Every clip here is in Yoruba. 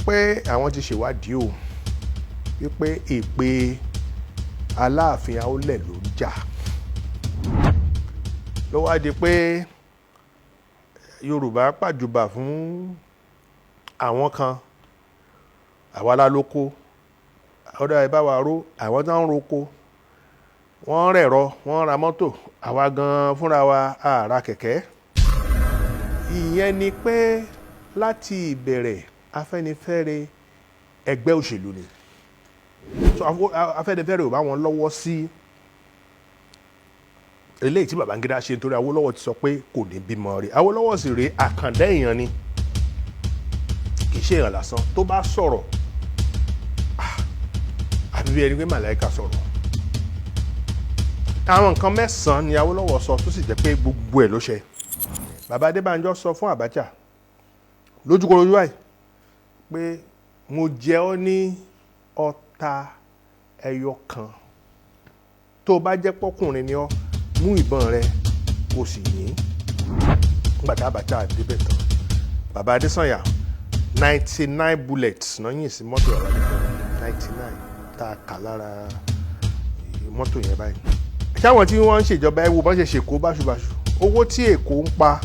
Pé àwọn ti ṣèwádìí o, wípé èpè Aláàfin Aólẹ̀ ló ń jà, ló wá di pé Yorùbá pàjùbà fún àwọn kan. Àwa la lóko ọ̀dọ̀ ẹ bá wa ró. Àwọn tó ń roko, wọ́n rẹ̀rọ, wọ́n ra mọ́tò. Àwa gan-an fúnra wa a ra kẹ̀kẹ́. Ìyẹn ni pé láti ìbẹ̀rẹ̀, Afẹ́nifẹ́re ẹgbẹ́ òṣèlú ni. So Afẹ́nifẹ́re ò bá wọn lọ́wọ́ sí eléyìí tí Babangida ṣe, nítorí Awólọ́wọ̀ ti sọ pé kò ní bímọ rí. Awólọ́wọ̀ sì rèé, àkàndá èèyàn ni, kì í ṣe èèyàn lásán. Tó bá sọ̀rọ̀, àbí bí ẹni pé màláìka sọ̀rọ̀. Àwọn nǹkan mẹ́sàn-án ni Awólọ́wọ̀ sọ, tó sì jẹ́ pé gbogbo ẹ̀ ló ṣe. Bàbá Adébánjọ sọ fún Abacha lójúkorojú báyìí pé mo jẹ ọ́ ní ọta ẹyọ kan, tó o bá jẹ́ pọ́kùnrin ni ọ́, mú ìbọn rẹ kó o sì yìn. Nígbà tí Abacha débẹ̀ tán, Bàbá Adésànyà, 99 bullets náà yìn sí mọ́tò bàbá Adésànyà, 99 tá a kà lára mọ́tò yẹn báyìí. Sáwọn tí wọ́n ń ṣèjọba, ẹ wo bọ́n ṣe ṣèkó báṣubàṣu. Owó tí Èkó ń pa,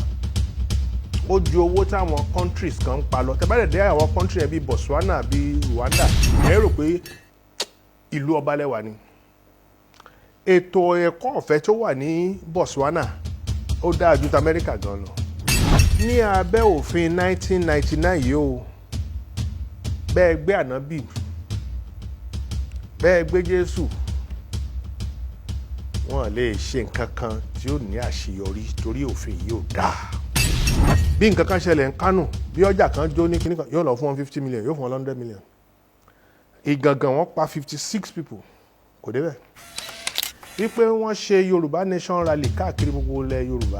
ó ju owó táwọn countries kan ń pa lọ. Tẹ́ bá dẹ̀ dé àwọn country yẹn bíi Botswana, bíi Rwanda, ẹ rò pé ìlú ọba lẹ́wà ni. Ètò ẹ̀kọ́ ọ̀fẹ́ tó wà ní Botswana, ó dáa ju ti Amẹ́ríkà gan lọ. Ní abẹ́ òfin 1999 yìí o, bẹ́ẹ̀ gbé ànábì, bẹ́ẹ̀ gbé Jésù, wọ́n lè ṣe nǹkan kan tí ó ní àṣeyọrí, torí òfin yìí ò dáa. Bí nǹkan kan ṣẹlẹ̀ ń Kánò, bí ọjà kan jó ní kíní kan, yóò lọ fún wọn 50 million, yóò fún wọn 100 million. Ìgangan wọ́n pa 56 people, kò débẹ̀. Wípé wọ́n ṣe Yorùbá Nation rally káàkiri gbogbo ilẹ̀ Yorùbá,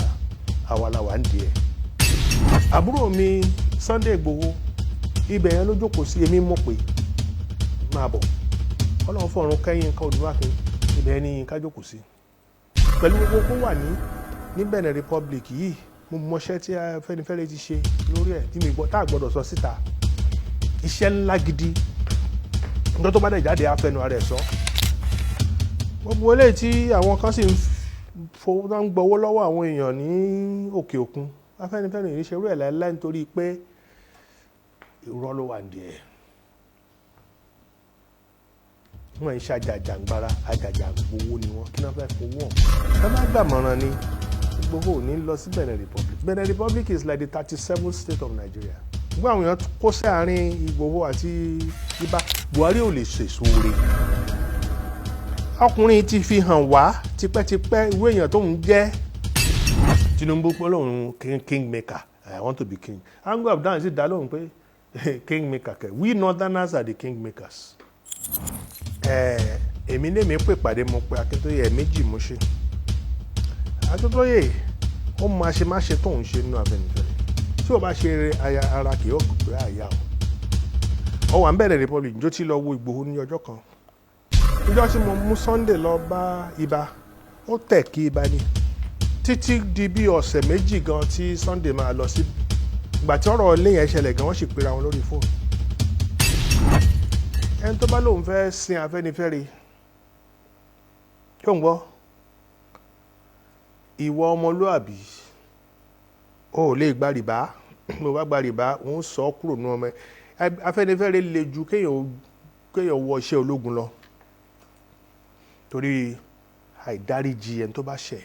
àwa la wà ń di ẹ̀. Àbúrò mi Sunday Igboho, ibẹ̀ yẹn ló jókòó sí. Èmi mọ̀ pé máa bọ̀, Ọlọ́run fọ̀run kẹ́yìn nǹkan Odùmákin, ibẹ̀ ni Yínká jókòó sí pẹ̀lú gbogbo kó wà ní Benin Republic yìí. Mo mọṣẹ́ tí Afẹ́nifẹ́re ti ṣe lórí ẹ̀ tí mi gbọ́ tá a gbọ́dọ̀ sọ síta, iṣẹ́ ńlá gidi. Nígbà tó bá dẹ̀ jáde, afẹnu ara ẹ̀ sọ gbogbo eléyìí tí àwọn kan sì ń fowó tó ń gbowó lọ́wọ́ àwọn èèyàn ní òkè òkun. Afẹ́nifẹ́re yìí ṣerú ẹ̀ láéláé, nítorí pé irọ́ ló wà ní ẹ̀. Wọ́n ń ṣàjàjàngbara, àjàjàngbowó ni wọ́n. Kí náà fẹ́ fowó ọ̀hún ẹ má gbàmọ̀ràn ni. Gbogbo ò ní lọ sí Benin Republic. Benin Republic is like the 37th state of Nigeria. Gbogbo àwọn èèyàn kó sí àárín Ìgbòho àti Ibà. Buhari ò lè ṣèso re. Ọkùnrin ti fi hàn wá tipẹ́tipẹ́ ìwé èèyàn tó ń jẹ́. Tinubu pé lóun king maker, "I want to be king." Ango Abdan sì dá lóhùn pé king maker kẹ, we northerners are the king makers. Èmi lèmi pè pàdé, mo pe Akíntóyè, ẹ̀ méjì mo ṣe. Akíntóyè, ó máa ṣe má ṣe tóun ṣe nínú Afẹ́nifẹ́re. Tí o bá ṣe eré ara kì yóò pé àyà o. Ọ wà ń bẹ̀rẹ̀ Republic njó tí lọ wo Ìgbòho ní ọjọ́ kan, níjọ́ tí mo mú Sunday lọ bá Ibà, ó tẹ̀ kí Ibà ni títí di bí ọ̀sẹ̀ 2 gan tí Sunday máa lọ sí. Ìgbà tí ọ̀rọ̀ ilé yẹn ṣẹlẹ̀ gan, wọ́n sì pera wọn lórí fóònù. Ẹni tó bá lóun fẹ́ sin Afẹ́nifẹ́re, yóò ń gbọ́ ìwọ ọmọlúàbí, o ò lè gba rìbá. Mo bá gba rìbá, wọ́n sọ ọ́ kúrò ní ọmọ Afẹ́nifẹ́re. Le ju kéèyàn wọ iṣẹ́ ológun lọ, torí àìdáríjì ẹni tó bá ṣẹ̀.